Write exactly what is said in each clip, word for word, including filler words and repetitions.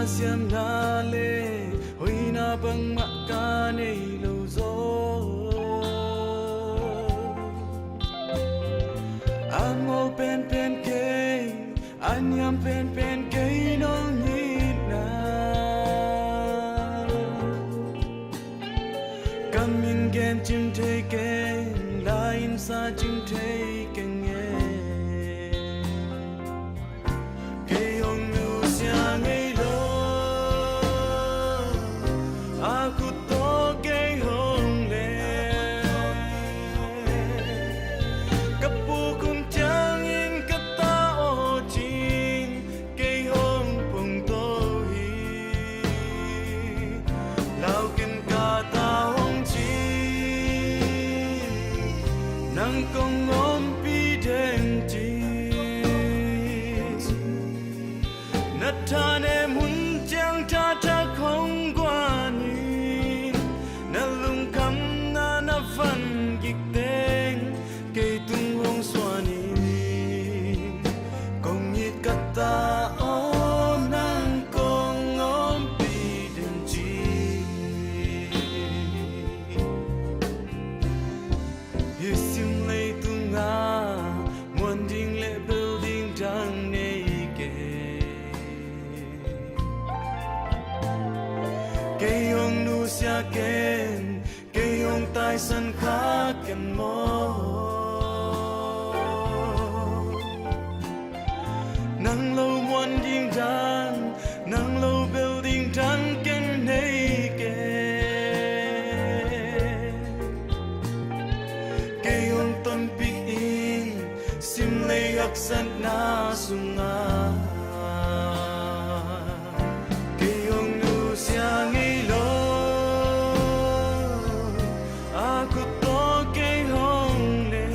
siamna le hoihna bangmah ka nei lo zaw. A ngol penpen kei, a niam penpen kei nong itna. Ka min gen cing thei keng, la in sa cing thei keng e. Kei hong nusia ngei lo, a khut tawh kei hong leh. Ka puk hun ciangin ka ta aw cin, kei hong pongto hi. Lau ken ka ta hong ci, nang kong ompih den ci. Na thanem hun ciang tha thak hong guan in, na lungkhamna na van gik teng kei tung hong suan in. Kong it ka ta aw, nang kong ompih den ci. Hih sim leitungah muan ding le bel ding dang nei kei. Kei hong nusia ken, kei hong taisan kha ken maw. Nang lo muan ding dang, nang lo bel ding dang ken nei kei. Kei hong tonpih in, sim lei haksatna sungah. Kei hong nusia ngei lo, a khut tawh kei hong leh.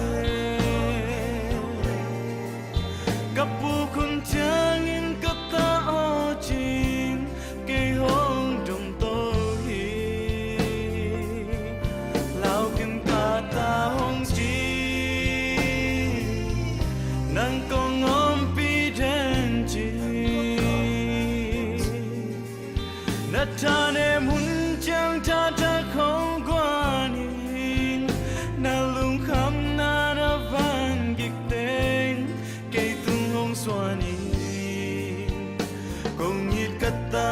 Ka puk hun ciangin ka ta aw cin, kei hong dongto hi. Lau ken ka ta hong ci, nang kong ompih den ci. Na thanem hun ciang tha thak hong guan in, na lungkhamna na van gik teng kei tung hong suan in. Kong it ka ta